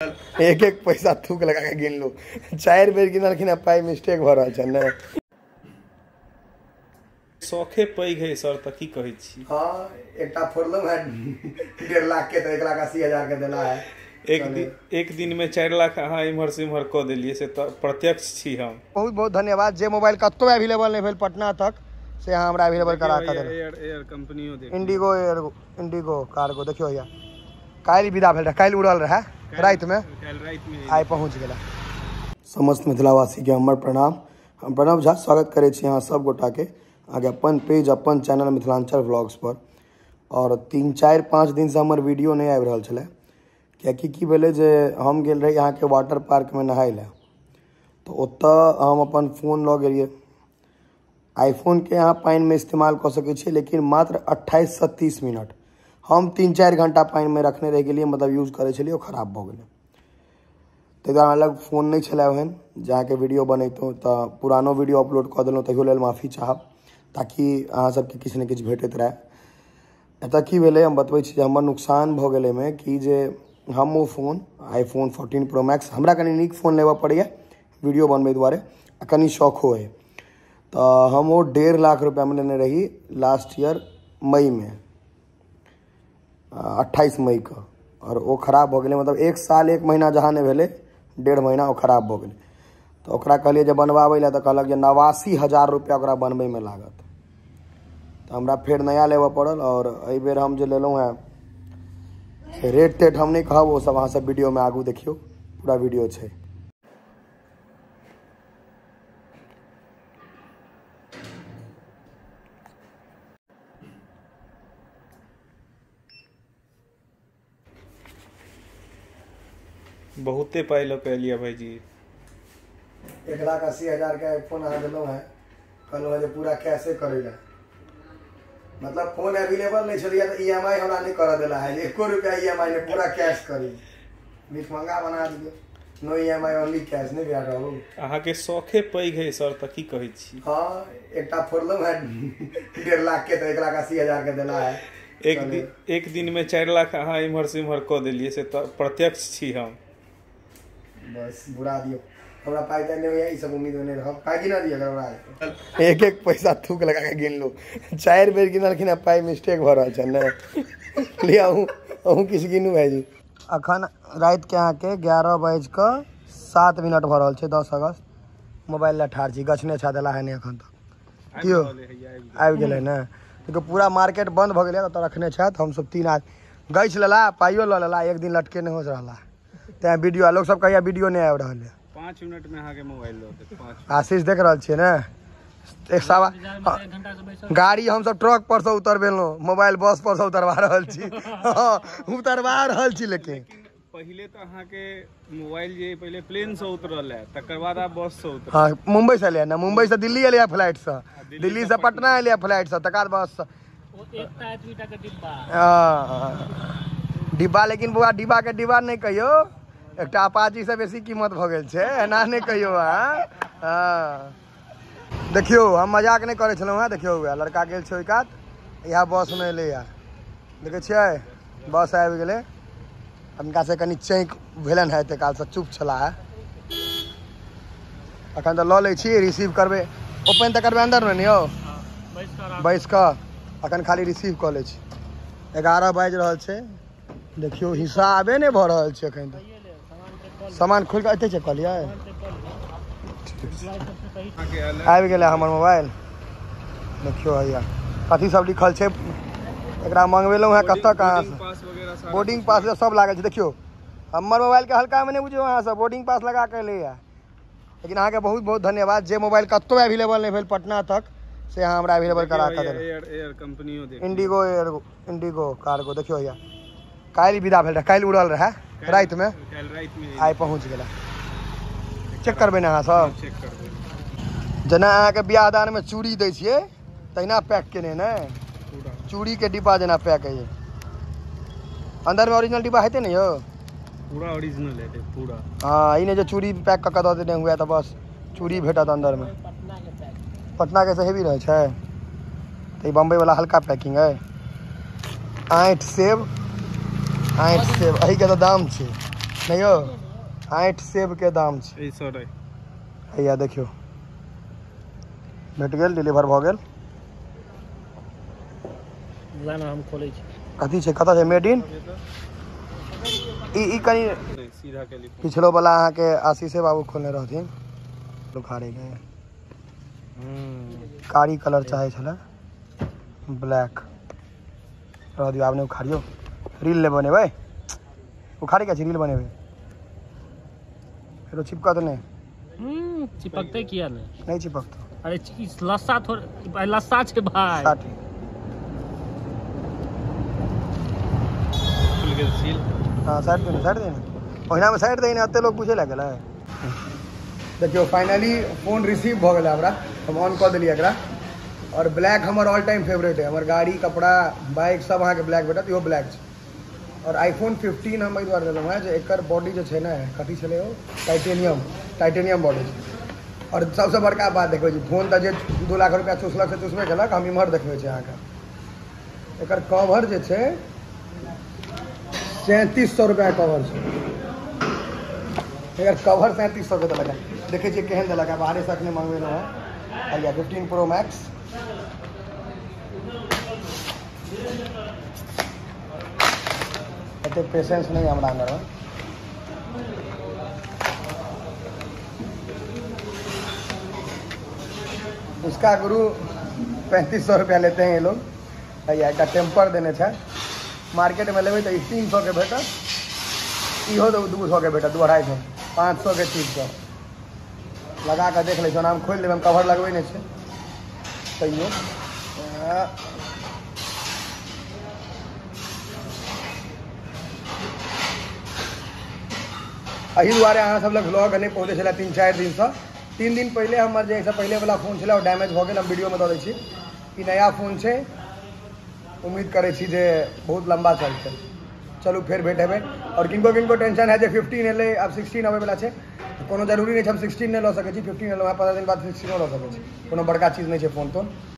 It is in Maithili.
एक एक पैसा थूक लगा के गिनलू, 4 बेर गिनलखिन, पाई मिस्टेक भ रहल छै ने। शौखे पैघ है सर, त की कहै छी। हाँ, एकटा फोड़लहुँ है 1.5 लाख के, तो 1,80,000 के देला है। एक दिन में 4 लाख अहाँ इम्हर से इम्हर कऽ देलियै, से तऽ प्रत्यक्ष छी हम। बहुत बहुत धन्यवाद। जे मोबाइल कतौ अवेलेबल नहीं भेल पटना तक, से अहाँ हमरा अवेलेबल करा के देलहुँ। एयर कंपनियो देख, इंडिगो एयर, इंडिगो कार्गो देखियो भैया, काल्हि विदा भेल रहे, काल्हि उड़ल रहे राति में, आइ पहुँच गेला। समस्त मिथिलावासी के हमर प्रणाम। हम प्रणव झा स्वागत करै छी अहाँ सब गोटा के अहाँके अपन पेज अपन चैनल मिथिलांचल व्लॉग्स पर। और 3 4 5 दिन से हमर वीडियो नहीं आबि रहल छलै, कियाकि की भेलै जे हम गेल रही अहाँके वाटर पार्कमे नहाय लए, तऽ ओतऽ हम अपन फोन लऽ गेलियै। आईफोनके अहाँ पानिमे इस्तेमाल कऽ सकै छियै, लेकिन मात्र 28 से 30 मिनट। हम 3-4 घंटा पानिमे रखने रहि गेलियै, मतलब यूज करै छलियै, ओ खराब भऽ गेलै। ताहि दुआरे हमरा लग फोन नहि छलै ओहन जे अहाँके वीडियो बनैतहुँ, तऽ पुरानो वीडियो अपलोड कऽ देलहुँ, तहियो लेल माफी चाहब, ताकि अहाँ सबके किछु ने किछु भेटैत रहए। एतऽ की भेलै हम बतबै छी जे हमर नुकसान भऽ गेलै एहिमे कि जे हम ओ फोन आईफोन 14 Pro Max, हमरा कनि नीक फोन लेबऽ पड़ैए वीडियो बनबै दुआरे, आ कनि शौखो अइ, तऽ हम ओ 1.5 लाख रुपैआमे लेने रही लास्ट ईयर मईमे, 28 मईके, और ओ खराब भऽ गेलै। मतलब 1 साल 1 महीना जहाँ नहि भेलै, 1.5 महीना ओ खराब भऽ गेलै। तऽ ओकरा कहलियै जे बनबाबै लए, तऽ कहलक जे 89,000 रुपैआ ओकरा बनबैमे लागत। तऽ हमरा फेर नया लेबऽ पड़ल। और एहिबेर हम जे लेलहुँ हेँ से रेट तेट हम नहि कहब, ओ सब अहाँ सब वीडियोमे आगू देखियौ, पूरा वीडियो छै। बहुते पाइ लऽ के एलियै भाईजी। 1,80,000 के आईफोन अहाँ देलहुँ हेँ, कहलहुँ हेँ जे पूरा कैशे करै लए, मतलब फोन अवेलेबल नहीं छलैया तऽ EMI हमरा नहीं करऽ देला है, 1 रुपया EMI नहि, पूरा कैश करी। भिखमंगा बना दियौ, नो EMI only cash. नहीं बिया रहू। अहाँके शौखे पैघ है सर, तऽ की कहै छी। हाँ, एकटा फोड़लहुँ हेँ 1.5 लाख के, तऽ 1,80,000 के देला है। एक दिन में 4 लाख अहाँ इम्हर से इम्हर कऽ देलियै, से तऽ प्रत्यक्ष छी हम। बस बुरा दियौ, हमरा पाइ तऽ नहि होइए, ई सब उम्मीद नहि रहब, पाइ गिना दिअ गड़बड़ा। एक एक पैसा थूक लगा के गिनलू, 4 बेर गिनलखिन, पाइ मिस्टेक भऽ रहल छै ने। लिअ अहूँ किछु गिनू भाईजी। अखन रातिके अहाँके 11:07 भऽ रहल छै, 10 अगस्त। मोबाइल लए ठाढ़ छी, गछने छा देला है नहि एखन तक। कियो आबि गेलै ने, देखियौ पूरा मार्केट बन्द भऽ गेलै, ओतऽ रखने छथि। हमसब 3 आदमी गछि लेला, पाइयो लऽ लेला, एक दिन लटके नहि होइत रहला, तैं वीडियो लोक सब कहैया वीडियो नहि आबि रहल है। 5 मिनट में अहाँके मोबाइल लऽ देत। 5 आशीष देख रहल छियै ने, एक सवा गाड़ी हमसब ट्रक पर से उतरबेलहुँ, मोबाइल बस पर से उतरवा रहल छी। हाँ, उतरवा रहल छी। लेकिन पहिले तऽ अहाँके मोबाइल जे पहिले प्लेन से उतरल है, तकर बाद आब बस से उतरल। हाँ, मुंबई से एलै ने, मुंबई से दिल्ली एलै फ्लाइट से, दिल्ली से पटना एलै फ्लाइट से, तकर बाद बस से। डिब्बा, लेकिन बौआ डिब्बा के डिब्बा नहि कहियौ, एकटा अपाची से बेसी कीमत भऽ गेल छै, एना नहि कहियौ अहाँ। हँ देखियौ, हम मजाक नहि करै छलहुँ हेँ। देखियौ उएह लड़का गेल छै ओहि कात, इएह बसमे एलैए, देखै छियै बस आबि गेलै। हुनका से कनि चैंक भेलनि हेँ, एते कालसँ चुप छलाह हे। अखन तऽ लऽ लै छी, रिसीव करबै, ओपन तऽ करबै अन्दरमे ने यौ, बैस कऽ अखन खाली रिसीव कऽ लै छी। 11 बाजि रहल छै, देखियौ हिसाबे नहि भऽ रहल छै एखन तक। सामान खोलि कऽ एतै चेक कऽ लियै। आबि गेलै हमर मोबाइल, देखियौ हैया कथी सब लिखल छै। एकरा मंगबेलहुँ हेँ कतऽ कहाँ से, बोर्डिंग पास सब लागल छै। देखियौ हमर मोबाइलके हल्कामे नहि बुझियौ अहाँ सब, बोर्डिंग पास लगा कऽ एलैए। लेकिन अहाँके बहुत बहुत धन्यवाद। जे मोबाइल कतौ अवेलेबल नहि भेल पटना तक, से अहाँ हमरा अवेलेबल करा के देलहुँ। एयर कंपनियो देख, इंडिगो एयर, इंडिगो कार्गो देखियौ हैया, काल्हि विदा भेल रहे, काल्हि उड़ल रहे रातिमे, आइ पहुँच गेला। चेक करबै ने अहाँ सब? चेक करबै। जेना अहाँके बियाह दानमे चूड़ी दै छियै तहिना पैक केने ने, चूड़ी के डिब्बा जेना पैक है। अंदरमे ओरिजिनल डिब्बा हेतै ने यौ? पूरा ओरिजिनल हेतै पूरा। हाँ, ई नहि जे चूड़ी पैक कऽ के दऽ देने हुए तऽ बस चूड़ी भेटत अंदरमे। पटना के से हेवी रहै छै, तऽ ई बम्बई वाला हल्का पैकिंग है। आँठि सेब, आँठि सेब एहिके तऽ दाम छै। नहीं यौ, आँठि सेबके दाम छै। ई सर हैया देखियौ, भेट गेल, डिलीवर भऽ गेल। लाना हम खोलै छी। कथी छै, कतऽ छै मेड इन? ई कनि सीधा कैलिफोर्निया। पिछलो वाला अहाँके आशीषे बाबू खोलने रहथिन। उखाड़े गए। कारी कलर चाहे छलै, ब्लैक रह दियौ, आब नहि उखाड़ियौ। रील नहि बनेबै, उखाड़े के छै, रील बनेबै। फेरो चिपकत नहि। चिपकतै किया नहि? नहि चिपकतौ। अरे ई लस्सा थोड़े, लस्सा छै भाई। 60 खुल गेल सील। हाँ, साइड देने, साइड देने, ओहिनामे साइड देने, एते लोग पूछे लए गेलै। देखियौ फाइनली फोन रिसीव भऽ गेलै हमरा, हम ऑन कऽ देलियै एकरा। और ब्लैक हमर ऑल टाइम फेवरेट है, हमर गाड़ी, कपड़ा, बाइक सब अहाँके ब्लैक भेटत, इहो ब्लैक छै। और आईफोन 15 हम एहि दुआरे लेलहुँ हेँ जे एकर बॉडी जे छै ने, कथी छलै ओ, टाइटेनियम, टाइटेनियम बॉडी छै। और सबसँ बड़का बात देखबै छी, फोन तऽ जे 2 लाख रुपया चूसलक से चूसबे केलक, हम इम्हर देखबै छी अहाँके एकर कवर जे छै 3700 रुपया कवर छै। एकर कवर 3700 के देलक है। देखै छियै केहन देलक है, बाहरेसँ अखने मंगबेलहुँ हेँ। हैया 15 प्रो मैक्स। एते पेशेंस नहीं हमरा अंदर। इसका गुरु 3500 रुपया लेते हैं ये लोग। हैया एकटा टेम्पर देने छै, मार्केटमे लेबै तऽ ई 300 के भेटत, इहो 200 के भेटत, 200-250, 500 के चीज सब लगा कऽ देख लै छी। ओना हम खोलि देबै, हम कवर लगबै नहि छै तैयो। एहि दुआरे अहाँ सब लग व्लॉग नहि पहुँचै छलै 3-4 दिनसँ। 3 दिन पहिले हमर जे एहिसँ पहिले वाला फोन छलै ओ डैमेज भऽ गेल, हम वीडियोमे दऽ दै छी। ई नया फोन छै, उम्मीद करै छी जे बहुत लम्बा चलतै। चलू फेर भेट हेबै। और किनको किनको टेंशन है जे 15 एलै, आब 16 अबैवला छै, कोनो जरूरी नहि छै हम 16 नहि लऽ सकै छी, 15 एलहुँ हँ, 15 दिन बाद 16 लऽ सकै छी, कोनो बड़का चीज नहि छै फोन तोन।